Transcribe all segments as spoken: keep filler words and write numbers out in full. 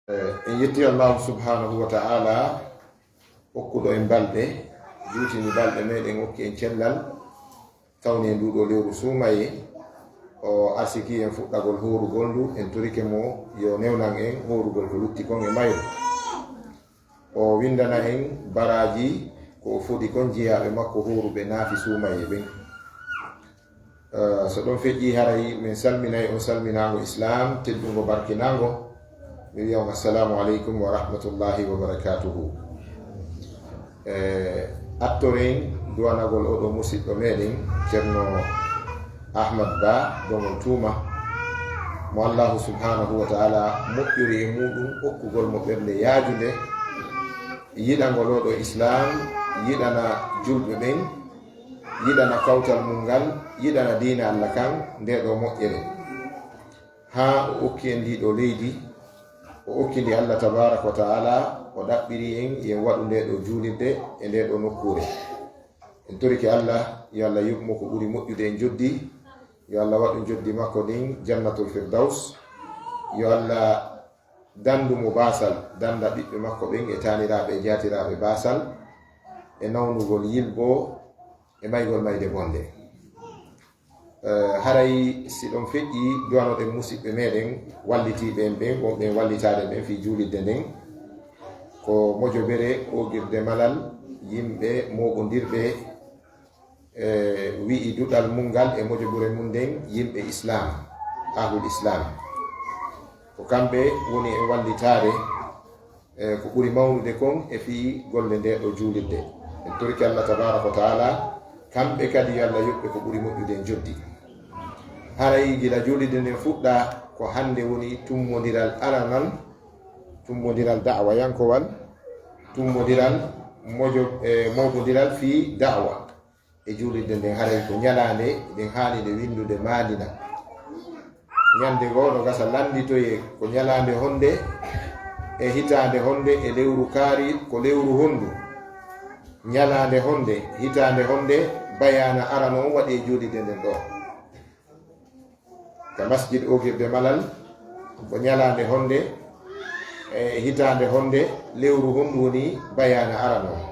Eh, en yetti Allahu subhanahu wa ta'ala, okkuɗo en balɗe, juutini balɗe meɗen, okki en cellal, tawni en nduɗo lewru suumaye, o arsiki en fuɗɗagol horugol ndu, en torike mo yo newnan en horugol ko lutti kon e mayru. O windana en baraaji ko o fodi kon jiyaaɓe makko horuɓe naafi suumaye ɓen. Eh, so ɗon feƴƴi, haray min salminay on salminaango Islam, teddungo, barkinaango. Mi wiya on, "Assalamu aleykum wa rahmatullahi wa barakatuhu." Eh, attoren duwanagol oɗo musiɗɗo meɗen, Ceerno Ahmad Ba, Dongol Tuuma, mo Allahu subhanahu wa ta'ala moƴƴori e muɗum, okkugol mo ɓernde yaajunde, yiɗangol oɗo Islam, yiɗana julɓe ɓen, yiɗana kawtal mum ngal, yiɗana diina Allah kan, nde ɗo moƴƴere. Haa o okki en ndi ɗo leydi, o okki ndi Allah tabaraka wa ta'ala, o ɗaɓɓiri en, yen waɗu nde ɗo juulirde e nde ɗo nokkuure. En torike Allah, yo Allah yoɓ mo ko ɓuri moƴƴude e njoddi, yo Allah waɗu njoddi makko ndin Jannatul Firdaus, yo Allah dandu mo baasal, danda ɓiɓɓe makko ɓen e taaniraaɓe e jaatiraaɓe baasal e nawnugol yilbo e maygol mayde bonde. Eh, haray si ɗon feƴƴi, duwanoɗen musiɓɓe meɗen wallitiiɓe en ɓen, wonɓe en wallitaade ɓen fii juulidde nden. Ko mojobere oogirde malal yimɓe mooɓondirɓe, eh, wi'i duɗal mum ngal e mojobure mum nden yimɓe Islam, ahlul Islam. Ko kamɓe woni e wallitaade, eh, ko ɓuri mawnude kon e fii golle nde ɗo juulirde. En torike Allah tabaraka wa ta'ala, kamɓe kadi yo Allah yoɓ ɓe ko ɓuri moƴƴude e njoddi. Haray gila juulirde nden fuɗɗa, ko hannde woni tummondiral aranal, tummondiral da'wayankowal, tummondiral mojo-, eh, mooɓondiral fii da'wa. E juulirde nden, haray ko ñalaande nden haani nde winndude maandina. Ñande goo no gasa lannditoyee ko ñalaande honde, e hitaande honde, e lewru kaari ko lewru hondu. Ñalaande honde, hitaande honde, bayaana arano on waɗi e juulirde nden ɗoo. Ka masjid oogirde malal, ko ñalaande honde, e hitaande honde, lewru hondu woni bayaana arano on.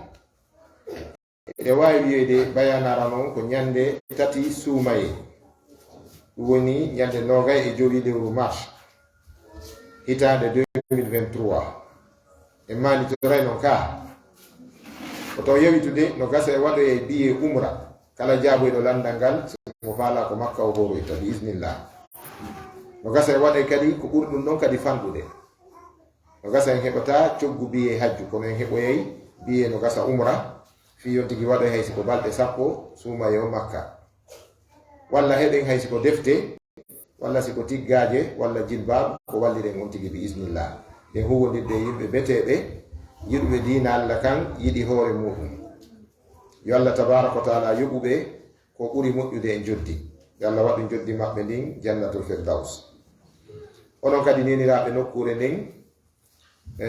Eɗe waawi wiyeede bayaana arano on ko ñande tati suumayee. Ɗum woni ñande noogay e jowi lewru mars, hitaande deux mille vingt-trois. En maalitoray non ka. Ko taw yawitude no gasa e waɗoyee biyee umra. Kala jaaboyɗo lanndal ngal, si mo faalaa ko Makka o horoyta, bi iznillah. No gasa e waɗay kadi ko ɓuri ɗum ɗon kadi fanɗude. No gasa en heɓataa coggu biyee hajju, kono en heɓoyay biyee no gasa umra, fii on tigi waɗoy hay si ko balɗe sappo suumayee o Makka. Walla heɓen hay si ko defte, walla si ko tiggaaje, walla jilbaab, ko walliren on tigi bi iznillah. Nden huwwondirde e yimɓe beteeɓe, yiɗuɓe diina Allah kan, yiɗi hoore muɗum. Yo Allah tabaraka wa taala yoɓu ɓe ko ɓuri moƴƴude e njoddi. Yo Allah waɗu njoddi maɓɓe ndin Jannatul Firdaus. Onon kadi neeniraaɓe nokkuure nden, e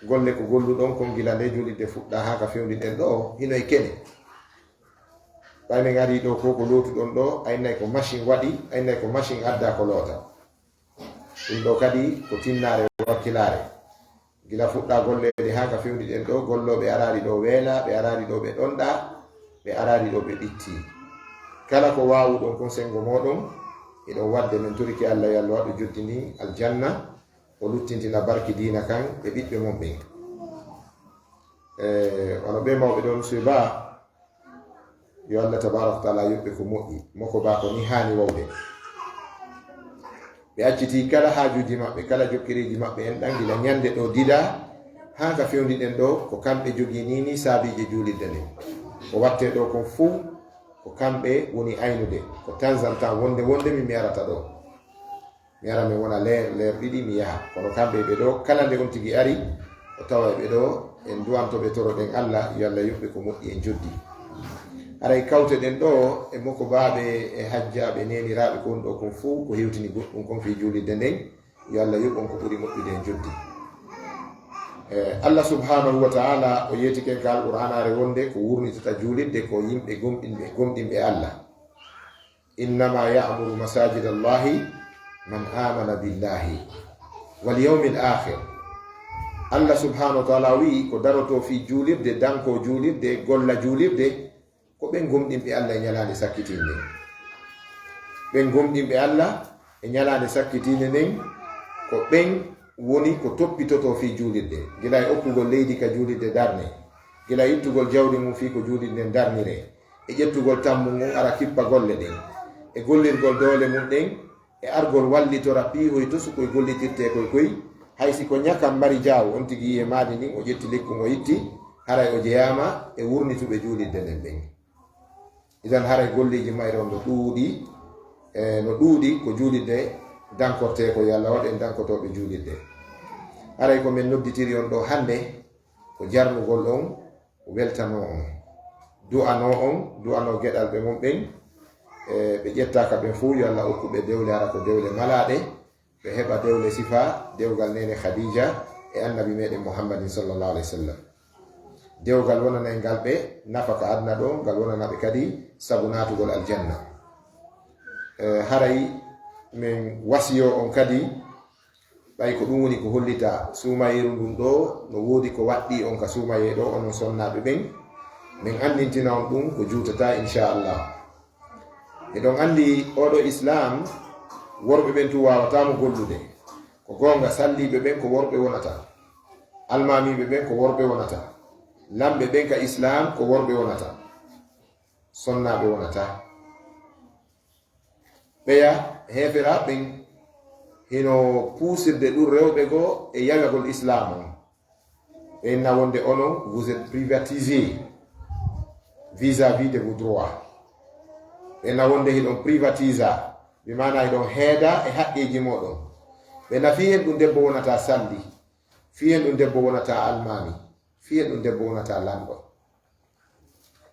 golle ko golluɗon kon gila nde juulirde fuɗɗa haa ka fewndinɗen ɗo, hino e kene. Ɓay men arii ɗo ko, ko lootuɗon ɗo, a innay ko machine waɗi, a innay ko machine adda ko loota. Ɗum ɗo kadi ko tinnaare wakkilaare. Gila fuɗɗa golleede haa ka fewndinɗen ɗo, gollooɓe araali ɗo weela, ɓe araali ɗo ɓe ɗonɗa, ɓe araali ɗo ɓe ɓitti. Kala ko waawuɗon kon senngo mooɗon, hiɗon waɗde, men torike Allah yo Allah waɗu joddi ndin aljanna, o luttintina barki diina kan e ɓiɓɓe mon ɓen. E, wano ɓe mawɓe ɗon suuba, yo Allah tabaraka wa taala yoɓ ɓe ko moƴƴi, moko ba ko ni haani wawde. Ɓe accitii kala haajuuji maɓɓe, kala jokkereeji maɓɓe en ɗan gila ñande ɗo dida, haa ka fewndinɗen ɗo, ko kamɓe jogii ni ni saabiije juulirde nden. Ko wattee ɗo kon fuu, ko kamɓe woni aynude, ko temps en temps wonde wonde min mi arata ɗo. Mi ara mi wona leer, leer ɗiɗi mi yaha. Kono kamɓe ɓe ɗo, kala nde on tigi ari, o tawa ɓe ɗo, en duwanto ɓe, toroɗen Allah, yo Allah yoɓ ɓe ko moƴƴi en joddi. Haray kawteɗen ɗo e moko baaɓe e hajjaaɓe neeniraaɓe ko woni ɗo kon fuu, ko hewtini goɗɗum kon fii juulirde nden, yo Allah yoɓ on ko ɓuri moƴƴude en joddi. E, Allah subhanahu wa ta'ala o yeetike ka Alqur'aanaare wonde ko wurnitata juulirde ko yimɓe gomɗinɓe, gomɗinɓe Allah. إنما يعمر مساجد الله من آمن بالله واليوم الآخر Allah subhanahu wa taala wi'i ko darotoo fii juulirde, dankoo juulirde, golla juulirde, ko ɓen gomɗinɓe Allah e ñalaande sakkitiinde. Ɓen gomɗinɓe Allah e ñalaande sakkitiinde nden, ko ɓen woni ko toppitotoo fii juulirde, gila e okkugol leydi ka juulirde darnee, gila e ittugol jawdi mum fii ko juulirde nden darniree, e ƴettugol tammu ngun ara kippa golle ɗen, e gollirgol doole mum ɗen, e argol wallitora piihoy to sukoy gollitirtee koy koy, hay si ko ñakam mari jaawo, on tigi yi'e maadi ndin, o ƴetti lekkun o itti, haray o jeyaama e wurnituɓe juulirde nden ɓen. Idan haray golleeji mayre on no ɗuuɗi, e no ɗuuɗi ko juulirde dankortee ko, yo Allah waɗu en dankotooɓe juulirde. Haray ko men nodditiri on ɗoo hannde, ko jarnugol on, weltanoo on, du'anoo on, du'anoo geɗalɓe mon ɓen, e ɓe ƴettaaka ɓen fow, yo Allah okku ɓe dewle, hara ko dewle malaaɗe, ɓe heɓa dewle sifaa dewgal neene Khadija e Annabi meɗen Muhammadin sallallahu alayhi wa sallam. Dewgal wonanay ngal ɓe nafa ka aduna ɗoo, ngal wonana ɓe kadi sabu naatugol aljanna. E, haray men wasiyoo on kadi, ɓay ko ɗum woni ko hollita suumayeeru ndun ɗoo, no woodi ko waɗɗii on ka suumayee ɗoo, onon sonnaaɓe ɓen. Men anndintina on ɗum ko juutataa, inchallah. Hiɗon anndi oo ɗoo Islaam, worɓe ɓen tun waawataa mo gollude. Ko goonga, salliiɓe ɓen ko worɓe wonata, almaamiiɓe ɓen ko worɓe wonata, lamɓe ɓen ka Islaam ko worɓe wonata, sonnaaɓe wonata. Ɓeya heeferaa ɓen hino puusirde ɗum rewɓe goo e yawagol Islaam on. Ɓe inna wonde onon, vous êtes privatisé vis-à-vis de vos droits. Ɓe inna wonde hiɗon privatisa, bi maana hiɗon heeda e haqqeeji mooɗon. Ɓe na fii hen ɗum debbo wonata salli, fii hen ɗum debbo wonata almaami, fii hen ɗum debbo wonata lanɗo.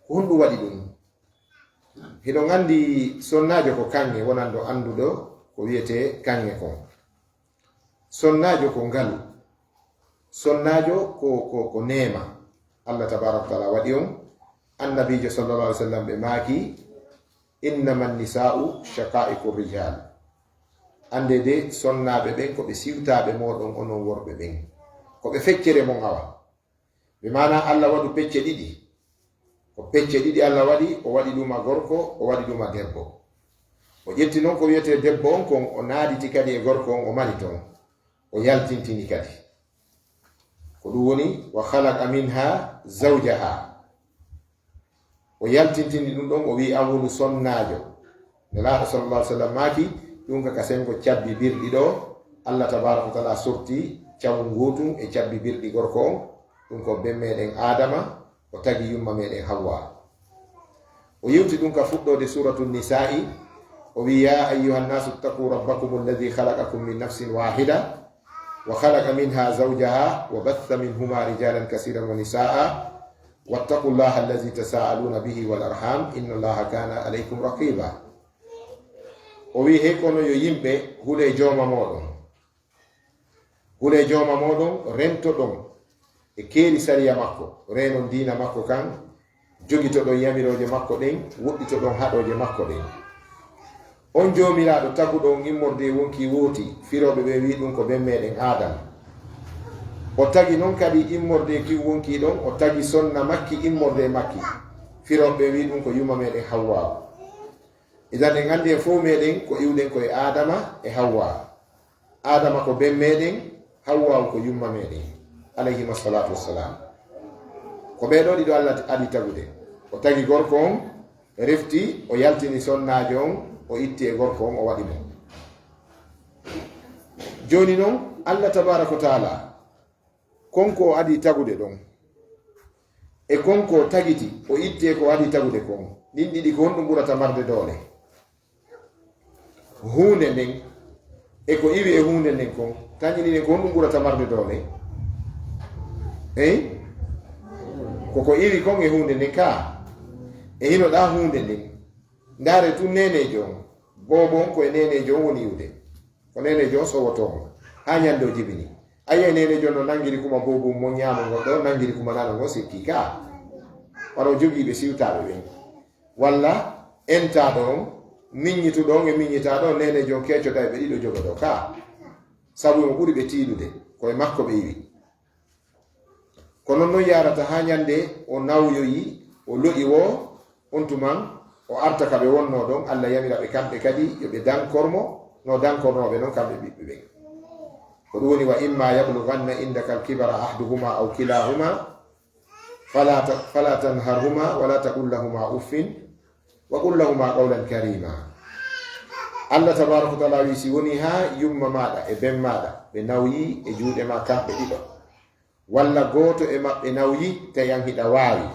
Ko honɗum waɗi ɗum? Hiɗon anndi sonnaajo ko kaŋŋe, wonanɗo annduɗo ko wiyetee kaŋŋe kon. Sonnaajo ko ngalu. Sonnaajo ko, ko, ko neema. Allah tabaaraka wa taala waɗi on. Annabiijo sallallahu alaihi wasallam ɓe maaki, "Innama nisa'u shaqa'iqu rijal." Annde de, sonnaaɓe ɓen ko ɓe siwtaaɓe mooɗon onon worɓe ɓen. Ko ɓe feccere mon awa. Bi maana Allah waɗu pecce ɗiɗi. Ko pecce ɗiɗi Allah waɗi, o waɗi ɗum a gorko, o waɗi ɗum a debbo. O ƴetti non ko wiyetee debbo on kon, o naaditi kadi e gorko on, o mari ton. O yaltintini kadi. Ko ɗum woni, "Wa khalaqa minha zawjaha." O yaltintini ɗum ɗon, o wi'i, "An wonu sonnaajo." Nelaaɗo sallallahu alaihi wasallam maaki, ɗum ka, ka sengo cabbi birɗi ɗo, Allah tabaaraka wa taala sorti cawu ngotun e cabbi birɗi gorko on, ɗum ko ben meɗen Aadama, o tagi yumma meɗen Hawwa. O yewti ɗum ka fuɗɗoode Suuratu Nisaa'i, o wi'i, "Ya ayyuhan nasu ttaqu rabbakum alladhi khalaqakum min nafsin wahida, wa khalaqa minha zawjaha, wa batha minhuma rijalan kasiran wa nisaa, wattaqu llaha alladhi tasaaluna bihi wal arham, inna llaha kana alaykum raqiba." O wi'i, "Hey kono yo yimɓe, hulee jooma mooɗon. Hulee jooma mooɗon, rentoɗon e keeri sariya makko, reenon diina makko kan, jogitoɗon yamirooje makko ɗen, woɗɗitoɗon haɗooje makko ɗen. On Joomiraaɗo taguɗo on immorde e wonkii wooti, firooɓe ɓen wi'i ɗum ko ben meɗen Aadama. O tagi non kadi immorde e kin wonkii ɗon, o tagi sonna makki immorde e makki, firooɓe ɓen wi'i ɗum ko yumma meɗen Hawwaawu." Idan en anndi en fow meɗen ko iwɗen ko e Aadama e Hawwa. Aadama ko ben meɗen, Hawwa ko yumma meɗen, alayhima salatu wassalam. Ko ɓee ɗoo ɗiɗo Allah adi tagude. O tagi gorko on, refti, o yaltini sonnaajo on, o itti e gorko on, o waɗi mo. Jooni non, Allah tabaaraka wa taala, kon ko o adi tagude ɗon, e kon ko o tagiti, o itti e ko o adi tagude kon, ɗin ɗiɗi ko honɗum ɓurata marde doole? Huunde nden e ko iwi e huunde nden kon, tañini nden ko honɗum ɓurata marde doole? Eyi? Ko ko iwi kon e huunde nden ka. E hino ɗa huunde nden. Ndaare tun neeneejo on. Boobo on ko e neeneejo on woni iwde. Ko neeneejo on sowotoo mo. Haa ñande o jibini. A yi'ay neeneejo on no nangiri kuma boobum mo ñaamo ngon ɗo, nangiri kuma nano ngon sikki ka. Wano jogii ɓe siwtaaɓe ɓen. Walla entaaɗo on, miññituɗo on e miññitaaɗo on, neeneejo on keecoday ɓe ɗiɗo jogodo ka. Sabu mo ɓuri ɓe tiiɗude, ko e makko ɓe iwi. Ko non non yaarata haa ñande o nawyoyi, o lo'i woo, on tuman o arta ka ɓe wonnoo ɗon, Alla yamira ɓe kamɓe kadi yo ɓe dankor mo, no dankornooɓe non kamɓe ɓiɓɓe ɓen. Ko ɗum woni, "Wa imma yablughanna indaka al-kibara ahaduhuma aw kilahuma, fala ta-, fala tanharhuma wala taqul lahuma uffin, wa qul lahuma qawlan karima." Alla tabaraka wa taala wi, si woni haa yumma maaɗa e ben maaɗa ɓe nawyi e juuɗe maa kamɓe ɗiɗo, walla gooto e maɓɓe nawyi, tawi an hiɗa waawi,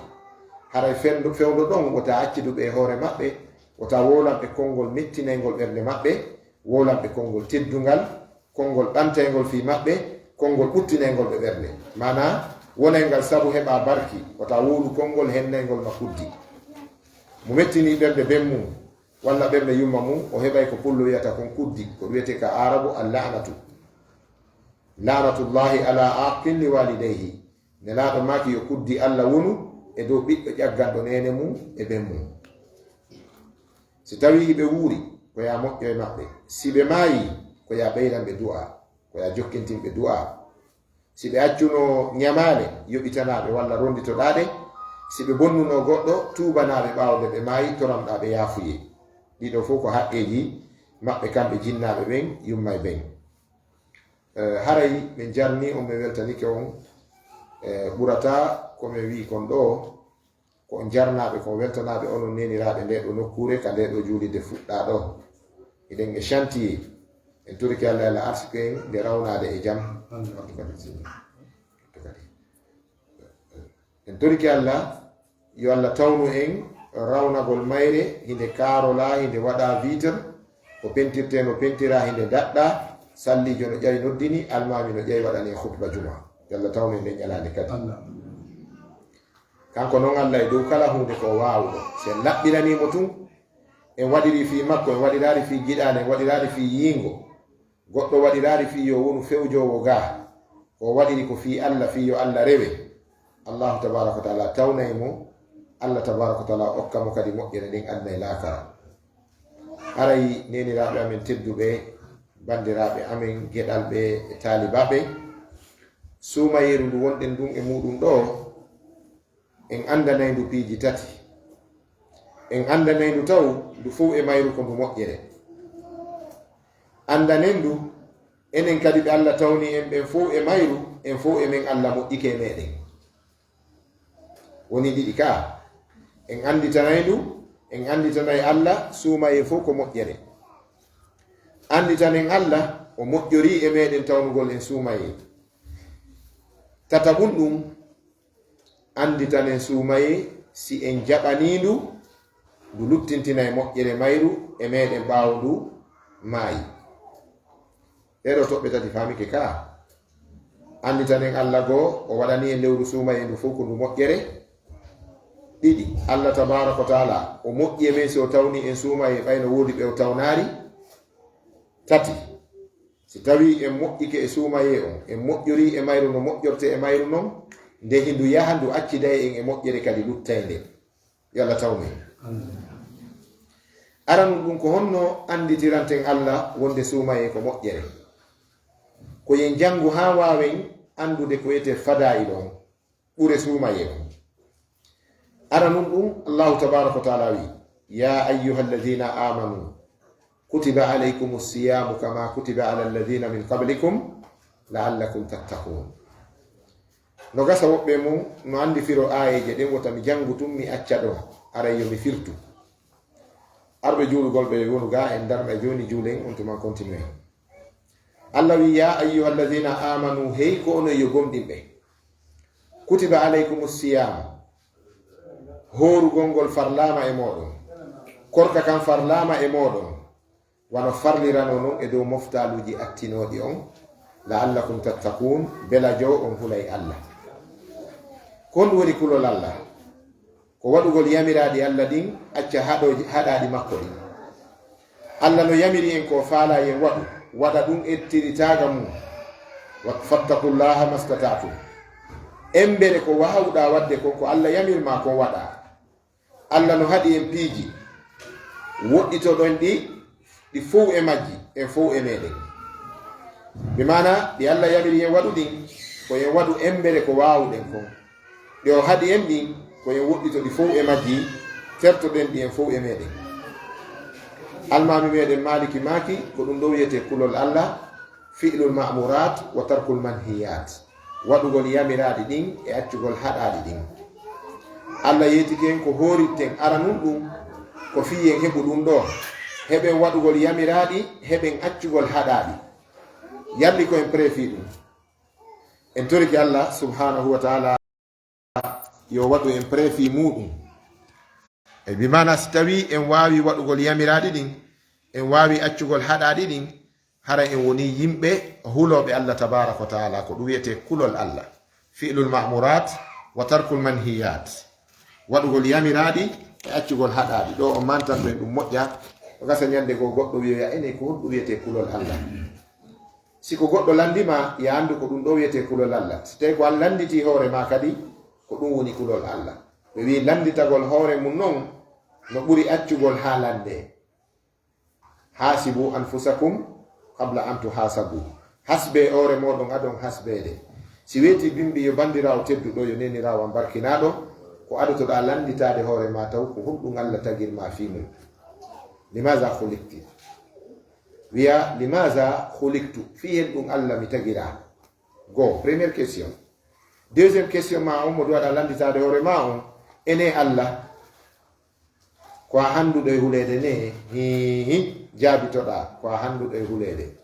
haray fewndo, fewndo ɗon, wota accidu ɓe e hoore maɓɓe, wota wowlan ɓe konngol mettinayngol ɓernde maɓɓe, wowlan ɓe konngol teddungal, konngol ɓantayngol fii maɓɓe, konngol ɓuttinayngol ɓe ɓernde. Maanaa, wonayngal sabu heɓa barki, wota wowlu konngol hennayngol ma kuddi. Mo mettini ɓernde ben mum, walla ɓernde yumma mum, o heɓay ko pullo wiyata kon kuddi, ko wiyetee ka Aarabu al-la'natu. "La'natullahi ala aqin li walidayhi." Nelaaɗo maaki yo kuddi Alla wonu e dow ɓiɗɗo ƴagganɗo neene mum e ben mum. Si tawii hiɓe wuuri, ko yaa moƴƴo e maɓɓe. Si ɓe maayii, ko yaa ɓeydan ɓe du'aa, ko yaa jokkintin ɓe du'aa. Si ɓe accuno ñamaale, yoɓitanaa ɓe walla ronnditoɗaa ɗe. Si ɓe bonnuno goɗɗo, tuubanaa ɓe ɓaawo nde ɓe maayi, toranɗaa ɓe yaafuyee. Ɗii ɗoo fow ko haqqeeji maɓɓe kamɓe jinnaaɓe ɓen, yumma e ben. Eh, haray min jarni on, min weltanike on, eh, ɓurata ko min wi'i kon ɗoo, ko on jarnaaɓe, ko on weltanaaɓe onon neeniraaɓe ndee ɗoo nokkuure, ka ndee ɗoo juulirde fuɗɗaa ɗoo. Hiɗen e chantier. En torike Alla, Alla arsike en nde rawnaade e jam. Amin. Wattu kadi, wattu kadi. En torike Alla, yo Alla tawnu en rawnagol mayre, hinde kaarolaa, hinde waɗaa vitre, ko pentirtee no pentiraa, hinde daɗɗaa, salliijo no ƴawi noddini, almaami no ƴawi waɗani en khutba juma. Yo Alla tawnu en nden ñalaande kadi. Amin. Kanko non Alla e dow kala huunde ko o waawuɗo. Si en laɓɓiranii mo tun, en waɗirii fii makko, en waɗiraali fii giɗaale, en waɗiraali fii yiingo. Goɗɗo waɗiraali fii yo wonu fewjoowo gaa. Ko o waɗiri ko fii Alla, fii yo Alla rewe. Allahu tabaaraka wa taala tawnay mo, Alla tabaaraka wa taala okka mo kadi moƴƴere nden aduna e laakara. Haray neeniraaɓe amen tedduɓe, banndiraaɓe amen geɗalɓe e taalibaaɓe, suumayeeru ndu wonɗen ndun e muuɗum ɗoo, en anndanay ndu piiji tati. En anndanay ndu taw ndu fow e mayru ko ndu moƴƴere. Annden ndu, enen kadi ɓe Alla tawni en ɓen fow e mayru, en fow e men Alla moƴƴike e meɗen. Woni ɗiɗi ka. En annditanay ndu, en annditanay Alla suumayee fow ko moƴƴere. Annditanen Alla o moƴƴorii e meɗen tawnugol en suumayee. Tataɓun ɗun, annditanen suumayee si en jaɓanii ndu, ndu luttintinay moƴƴere mayru e meɗen ɓaawo ndu maayi. Ɗee ɗoo toɓɓe tati faamike ka. Annditanen Alla goo, o waɗanii en lewru suumayee ndu fow ko ndu moƴƴere. Ɗiɗi, Alla tabaaraka wa taala, o moƴƴi e men si o tawnii en suumayee ɓay no woodi ɓe o tawnaali. Tati, si tawii en moƴƴike e suumayee on, en moƴƴorii e mayru no moƴƴortee e mayru non, nde hindu yaha ndu acciday en e moƴƴere kadi luttaynde. Yo Alla tawnu en. Amin. Aranun ɗun, ko honno annditiranten Alla wonde suumayee ko moƴƴere? Ko yen janngu haa waawen anndude ko wiyetee fadaa'il on, ɓure suumayee on. Aranun ɗun, Allahu tabaaraka wa taala wi'i, "Ya ayyuha alladhina amanu, kutiba alaykumu siyamu kama kutiba ala alladhina min qablikum la'allakum tattaqun." No gasa woɓɓe mun no anndi firo aayeeje ɗen, wota mi janngu tun mi acca ɗon, aray yo mi firtu. Arɓe juulugol ɓe wonu ga, en darna jooni juulen, on tuma kontinuer. Alla wi, "Ya ayyuha alladhina amanu, hey ko onon yo gomɗinɓe. Kutiba alaykumu siyam, hoorugol ngol farlaama e mooɗon. Korka kan farlaama e mooɗon. Wano farlirano non e dow moftaaluuji attinooɗi on, la'allakum tattaqun, bela jo on hulay Alla." Ko honɗum woni kulol Alla? Ko waɗugol yamiraaɗi Alla ɗin, acca haɗooji, haɗaaɗi makko ɗin. Alla no yamiri en ko faalaa yen waɗu, waɗa ɗum ettiri taaga mum. Wa-, fattaqullaha mastata'tum. Embere ko waawɗaa waɗde kon, ko Alla yamir maa kon waɗaa. Alla no haɗi en piiji, woɗɗitoɗon ɗi, ɗi fow e majji, en fow e meɗen. Bi maana, ɗi Alla yamiri en waɗu ɗin, ko en waɗu embere ko waawuɗen kon. Ɗi o haɗi en ɗin, ko en woɗɗito ɗi fow e majji, tertoɗen ɗi en fow e meɗen. Almaami meɗen Maaliki maaki, ko ɗum ɗo wiyetee kulol Alla, fi'lul ma'murat wa tarkul manhiyat, waɗugol yamiraaɗi ɗin e accugol haɗaaɗi ɗin. Alla yeetike en ko hoorirten aranun ɗum, ko fii en heɓu ɗum ɗo, heɓen waɗugol yamiraaɗi, heɓen accugol haɗaaɗi. Yalli ko en pree fii ɗum. En torike Alla subhanahu wa ta'ala yo waɗu en pree fii muuɗum. E bi maana si tawii en waawi waɗugol yamiraaɗi ɗin, en waawi accugol haɗaaɗi ɗin, hara en woni yimɓe hulooɓe Alla tabaaraka wa ta'ala, ko ɗum wiyetee kulol Alla. Fi'lul ma'murat wa tarkul manhiyat. Waɗugol yamiraaɗi e accugol haɗaaɗi. Ɗo o mantan ɓen ɗum moƴƴa, o gasa ñande goo goɗɗo wiyoya enen ko honɗum wiyetee kulol Alla. Si ko goɗɗo lanndii ma, ya anndu ko ɗum ɗo wiyetee kulol Alla. Si tawii ko a lannditii hoore maa kadi, ko ɗum woni kulol Alla. Ɓe wi'i lannditagol hoore mum non no ɓuri accugol haa lanndee. Haasibu anfusakum qabla an tuhasabu. Hasbee hoore mooɗon adon hasbeede. Si weetii bimbi yo banndiraawo tedduɗo, yo neeniraawo am barkinaaɗo, ko adotoɗaa lannditaade hoore maa taw ko honɗum Alla tagir maa fii mum. Limaza khuliqti? Wiya, limaza khuliqtu? Fii honɗum Alla mi tagiraa? Go, première question. Deuxième question maa on, mo duwaɗaa lannditaade hoore maa on, ene Alla, ko a hannduɗo e huleede ne? Hiihi, jaabitoɗaa, ko a hannduɗo e huleede.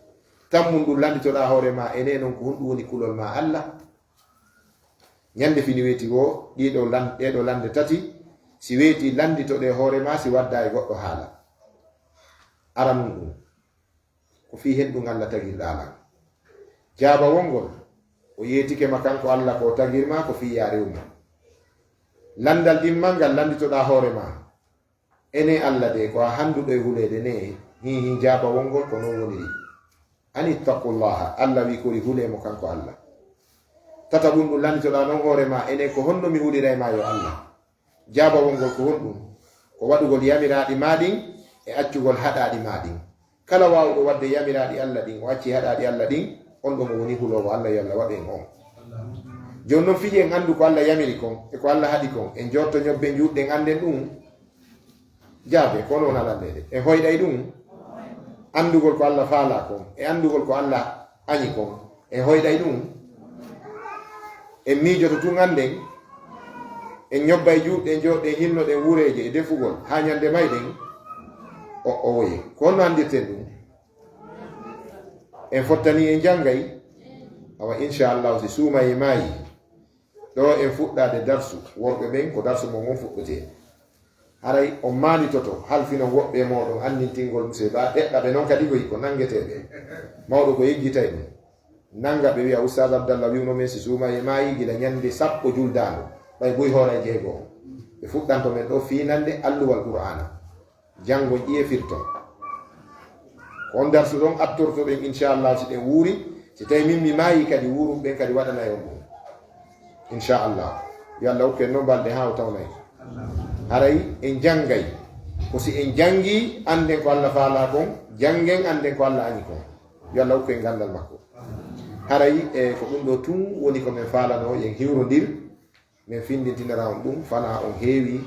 Tammun ɗum lannditoɗaa hoore maa, ene non ko honɗum woni kulol maa Alla? Ñande fini weeti woo, ɗiɗo lan-, ɗee ɗoo lannde tati, si weetii lannditoɗee hoore maa, si waddaa e goɗɗo haala. Aranun ɗum. Ko fii honɗum Alla tagirɗaa lan? Jaabawol ngol, o yeetike ma kanko Alla ko o tagir maa, ko fii yaa rewu mo. Lanndal ɗimmal ngal lannditoɗaa hoore maa. Ene Alla de, ko a hannduɗo e huleede ne? Hiihi, jaabawol ngol ko non woniri. An ittaqullaha, Alla wi'i kori hulee mo kanko Alla. Tataɓun ɗum lannditoɗaa non hoore maa, ene ko honno mi hulira e maa yo Alla? Jaabawol ngol ko honɗum? Ko waɗugol yamiraaɗi maa ɗin e accugol haɗaaɗi maa ɗin. Kala waawuɗo waɗde yamiraaɗi Alla ɗin, o acci haɗaaɗi Alla ɗin, on ɗon o woni huloowo Alla, yo Alla waɗu en on. Jooni non fii en anndu ko Alla yamiri kon e ko Alla haɗi kon, en jootto ñobbe juuɗe ɗen annden ɗum? Jaabe, ko non wona lanndee de. En hoyɗay ɗum? Anndugol ko Alla faalaa kon, e anndugol ko Alla añi kon, en hoyɗay ɗum? En miijoto tun annden, en ñobbay juuɗe, en jooɗe, en hinnoɗen wureeje e defugol haa ñande mayɗen? O, o woye. Ko honno anndirten ɗum? En fottani, en janngay? Awa, inchallahu, si suumayee maayi, ɗo en fuɗɗaade darsu, worɓe ɓen, ko darsu mon on fuɗɗetee. Haray on maanditoto, halfinon woɓɓe e mooɗon anndintingol musiba, ɗeɗɗa ɓe non kadi ko, ko nanngeteeɓe. Mawɗo ko yejjitay ɗum. Nannga ɓe wi'a, Ustaaz Abdallah wi'uno men si suumayee maayi gila ñande sappo juldaango, ɓay buy hooray jeego. Ɓe fuɗɗanto men ɗo fiinannde alluwal Qur'aana. Janngo ƴi'e firto. Ko on darsu ɗon attortoɗen, inchallah, si ɗen wuuri. Si tawii min mi maayi kadi, wuurum ɓen kadi waɗanay on ɗum. Inchallah. Yo Allah hokku en non balɗe haa o tawnay. Haray en janngay. Ko si en janngii, annden ko Allah faalaa kon, janngen, annden ko Allah añi kon. Yo Allah hokku en ganndal makko. Haray, e, ko ɗum ɗo tun woni ko men faalanoo, yo en hiwrondir. Men findintinira on ɗum, fanaa on heewi.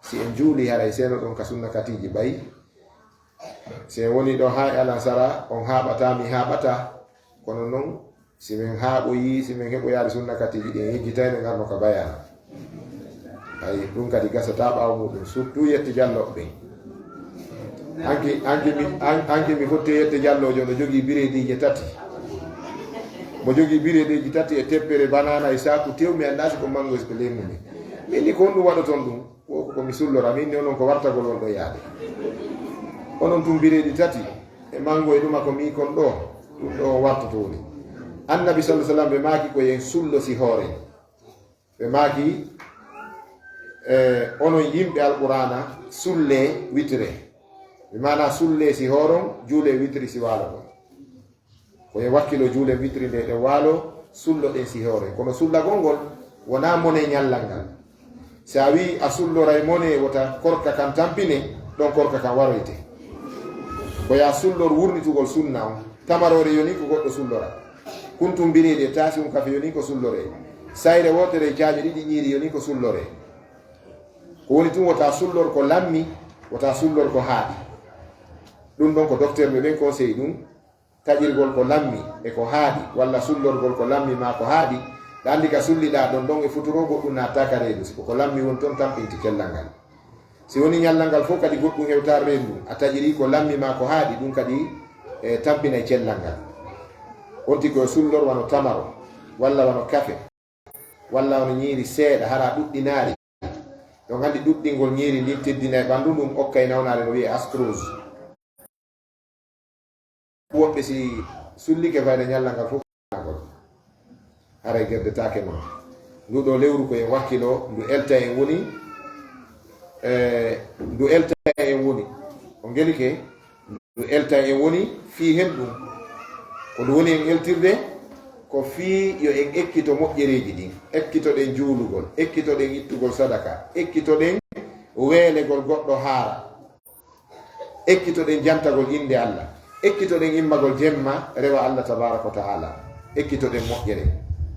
Si en juulii, haray seenoɗon ka sunna katiiji ɓay. Si en wonii ɗo haa e alansara, on haaɓataa, mi haaɓataa. Kono non, si men haaɓoyii, si men heɓoyaali sunna katiiji ɗin, en yejjitay, men arno ka bayaana. Ay, ɗum kadi gasataa ɓaawo muɗum, surtout Yetti Jallo ɓen. Hanki, hanki mi, han-, hanki mi fotti e Yetti Jallo, no jogii bireediije tati. Mo jogii bireediiji tati e teppere banana e saaku tew, mi anndaa si ko mango, si ko leemu ni. Min ni ko honɗum waɗoton ɗum? Ko, ko mi sullora, min ni onon ko wartagol won ɗo yaade. Onon tun bireedi tati, e mango e ɗuma ko mi kon ɗo, ɗum ɗo wartoto woni. Annabi sallallahu alaihi wasallam ɓe maaki ko yen sullo si hoore. Ɓe maaki, e, onon yimɓe Alqur'aana, sulle witre. Bi maana sulle si hooron, juule witri si waaloɗon. Ko e wakkilo juule witri nde ɗen waalo, sulloɗen si hoore. Kono sullagol ngol wonaa mone ñallal ngal. Si a wi'i a sulloray mone wota korka kan tampine, ɗon korka kan waroyte. Ko yo a sullor wurnitugol sunna on. Tamaroore yoni ko goɗɗo sullora. Kuntum bireedi e taasi un kafe yoni ko sulloree. Sayre wootere e caaƴe ɗiɗi ñiiri yoni ko sulloree. Ko woni tun, wota sullor ko lammi, wota sullor ko haaɗi. Ɗun ɗon ko docteur ɓe ɓen conseil ɗun, taƴirgol ko lammi e ko haaɗi, walla sullorgol ko lammi maa ko haaɗi. Ɗa anndi ka sulliɗaa ɗon ɗon e futuro goɗɗun naataaka reedu, si ko ko lammi woni ton tampinti cellal ngal. Si woni ñallal ngal fof kadi goɗɗun hewtaali reedu ndun, a taƴiri ko lammi maa ko haaɗi, ɗun kadi e tampinay cellal ngal. On tigi ko sullor wano tamaro, walla wano kafe, walla wano ñiiri seeɗa, hara ɗuɗɗinaali. Ɗon anndi ɗuɗɗingol ñiiri ndin teddinay ɓanndu ndun, okkay nawnaare no wi'ee astrose. Woɓɓe si sullike fayda ñallal ngal fof, haray gerdetaake non. Ndu ɗoo lewru ko en wakkilo, ndu elta en woni, e, ndu elta en woni. O ngelike, ndu elta en woni fii hen ɗun. Ko ndu woni en eltirde, ko fii yo en ekkito moƴƴereeji ɗin. Ekkitoɗen juulugol, ekkitoɗen ittugol sadaka, ekkitoɗen weelegol goɗɗo haara. Ekkitoɗen jantagol innde Allah, ekkitoɗen immagol jemma rewa Allah tabaaraka wa ta'ala, ekkitoɗen moƴƴere.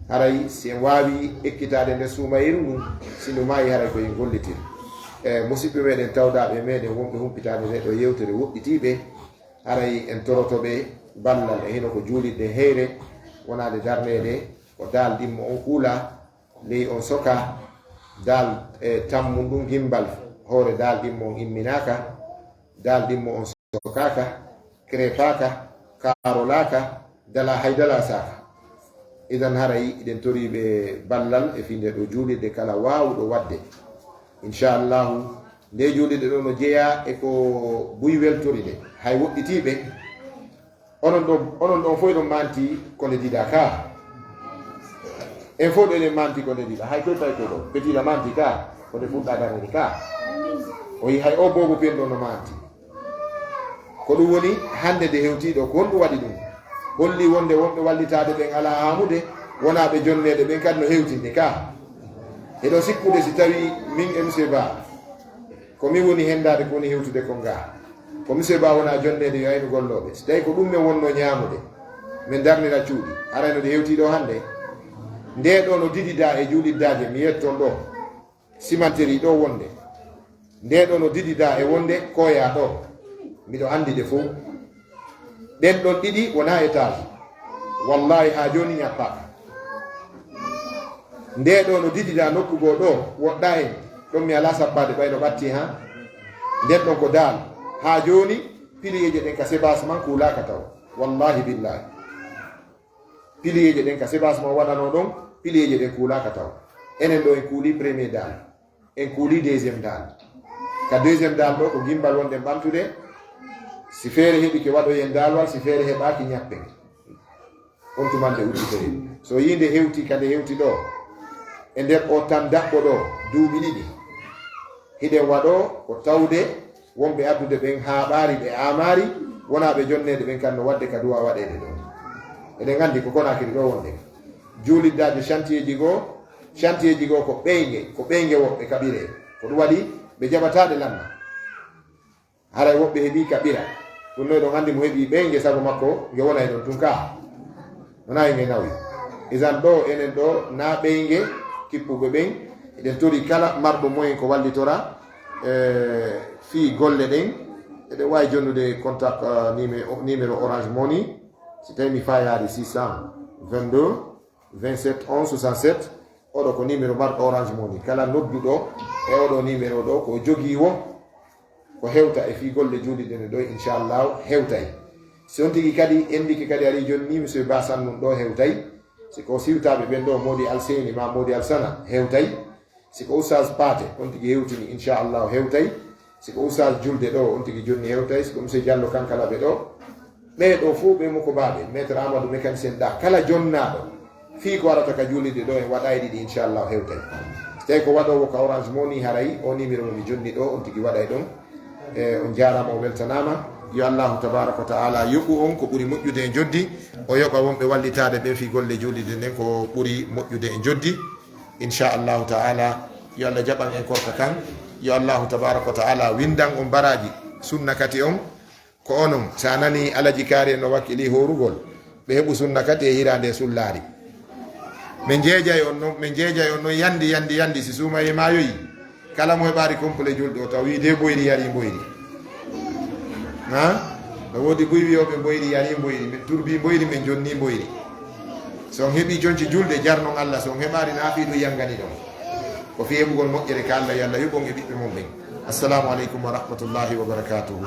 Haray si en waawi ekkitaade nder suumayee ndun, si ndu maayi, haray ko en gollitir. E, musiɓɓe meɗen tawdaaɓe meɗen wonɓe humpitaade nde ɗoo yewtere woɗɗitiiɓe, haray en toroto ɓe ballal e hino ko juulirɗen heyre, wonaade darneede ko daal ɗimmo on kuula, ley on soka, daal e tammu ndun gimbal, hoore daal ɗimmo on imminaaka, daal ɗimmo on sokaaka, krepaaka, kaarolaaka, dala hay dala saaka. Idan haray iɗen toriiɓe ballal e fii nde ɗoo juulirde kala waawuɗo waɗde. Inchallahu, nde juulirde ɗoo no jeyaa e ko buy weltori nde. Hay woɗɗitiiɓe, onon ɗoo, onon ɗoo fof eɗon manti ko nde didaa ka. En fof ɗoo eɗen manti ko nde didaa. Hay koy pay koy ɗoo. Petila manti ka, ko nde fuɗɗaa darnde ka. O yi hay o boobo pen ɗoo no manti. Ko ɗun woni hannde nde hewtii ɗoo, ko honɗun waɗi ɗun? Holli wonde wonɓe wallitaade ɓen alaa haamude, wonaa ɓe jonneede ɓen kadi no hewtinde ka. Eɗon sikkude si tawii min e Monsieur Ba, ko min woni henndaade ko woni hewtude kon gaa. Ko Monsieur Ba wonaa jonneede yo aynu gollooɓe. Si tawii ko ɗun men wonnoo ñaamude, men darnira cuuɗi, haray no ɗi hewtii ɗoo hannde? Ndee ɗoo no dididaa e juuliddaaje, mi yetton ɗoo. Simanteri ɗoo wonde. Ndee ɗoo no dididaa e wonde koyaa ɗoo. Miɗo anndi ɗe fow. Ɗen ɗon ɗiɗi wonaa étage. Wallaahi haa jooni ñappaaka. Ndee ɗoo no dididaa nokku goo ɗoo woɗɗaa en. Ɗon mi alaa sappaade ɓay no ɓattii haa. Nden ɗon ko daal. Haa jooni piliyeeje ɗen ka sebaas man kuulaaka taw. Wallaahi billaahi. Piliyeeje ɗen ka sebaas man waɗanoo ɗon, piliyeeje ɗen kuulaaka taw. Enen ɗoo en kuulii premier daal. En kuulii deuxième daal. Ka deuxième daal ɗoo ko gimbal wonɗen ɓamtude. Si feere heɓike waɗoyen daalwal, si feere heɓaaki ñappen. On tuma nde udditoye. So yii nde hewti ka nde hewti ɗoo, e nder oo tan daɓɓo ɗoo, duuɓi ɗiɗi, hiɗen waɗoo ko tawde wonɓe addude ɓen haaɓaari ɓe aamaari, wonaa ɓe jonneede ɓen kan no waɗde ka duwaa waɗeede ɗoo. Eɗen anndi ko Konaakiri ɗoo wonde. Juuliddaaje chantiyeeji goo, chantiyeeji goo ko ɓeynge, ko ɓeynge woɓɓe kaɓiree. Ko ɗun waɗi ɓe jaɓataade lamma. Haray woɓɓe heɓii kaɓira. Ɗun no eɗon anndi mo heɓii ɓeynge sago makko, nge wona e ɗon tun kaa. Wonaa e nge nawi. Isan ɗoo, enen ɗoo, naa ɓeynge kippuɓe ɓen, eɗen torii kala marɗo moyen ko wallitora, e, fii golle ɗen. Eɗen waawi jonnude contact, eh, numé-, numéro Orange Money. Si tawii mi faayaali six cent vingt-deux, vingt-sept, onze, soixante-sept. Oɗo ko numéro marɗo Orange Money. Kala nodduɗo e oɗo numéro ɗoo ko jogii wo ko hewta e fii golle juuliɗe ɗe ɗoo, inchallahu, hewtay. Si on tigi kadi endike kadi ari jonni, Monsieur Ba Sannun ɗoo hewtay. Si ko siwtaaɓe ɓen ɗoo, Moodi Alseyni maa Moodi Alsana hewtay. Si ko Oustaz Paate, on tigi hewtini, inchallahu, hewtay. Si ko Oustaz Julde ɗoo, on tigi jonni hewtay. Si ko Monsieur Diallo Kankalaɓe ɗoo, ɓee ɗoo fow ɓe mo ko baaɓe, Maître Amadou mécanicien ɗaa, kala jonnaaɗo, fii ko arata ka juuliɗe ɗoo, en waɗay ɗiɗi, inchallahu, hewtay. Si tawii ko waɗoowo ka Orange Money, haray o numéro mo mi jonni ɗoo, on tigi waɗay ɗon. E, on jaaraama, on weltanaama. Yo Allahu tabaaraka wa ta'ala yoɓu on ko ɓuri moƴƴude e njoddi. O yoɓa wonɓe wallitaade ɓen fii golle juuliɗe ɗen ko ɓuri moƴƴude e njoddi. Inchallahu ta'ala, yo Allah jaɓan en korka kan. Yo Allahu tabaaraka wa ta'ala windan on baraaji sunna kati on. Ko onon, si a nanii Alaji Kaari en no wakkilii hoorugol, ɓe heɓu sunna kati e hiraande e sullaari. Min njeejay on noon, min njeejay on noon, yandi, yandi, yandi, si suumayee maayoyi. Kala mo heɓaali complet julɗo, o taw wii de mboyri, yari mboyri. Ha? No woodi buy wiyooɓe mboyri, yari mboyri, min turbi mboyri, min jonni mboyri. So on heɓii conci julde, jarnon Allah, so on heɓaali na fii ɗum yangani ɗon. Ko fii heɓugol moƴƴere ka Allah, yo Allah yoɓ on e ɓiɓɓe mon ɓen. Assalamu aleykum wa rahmatullahi wa barakatuhu.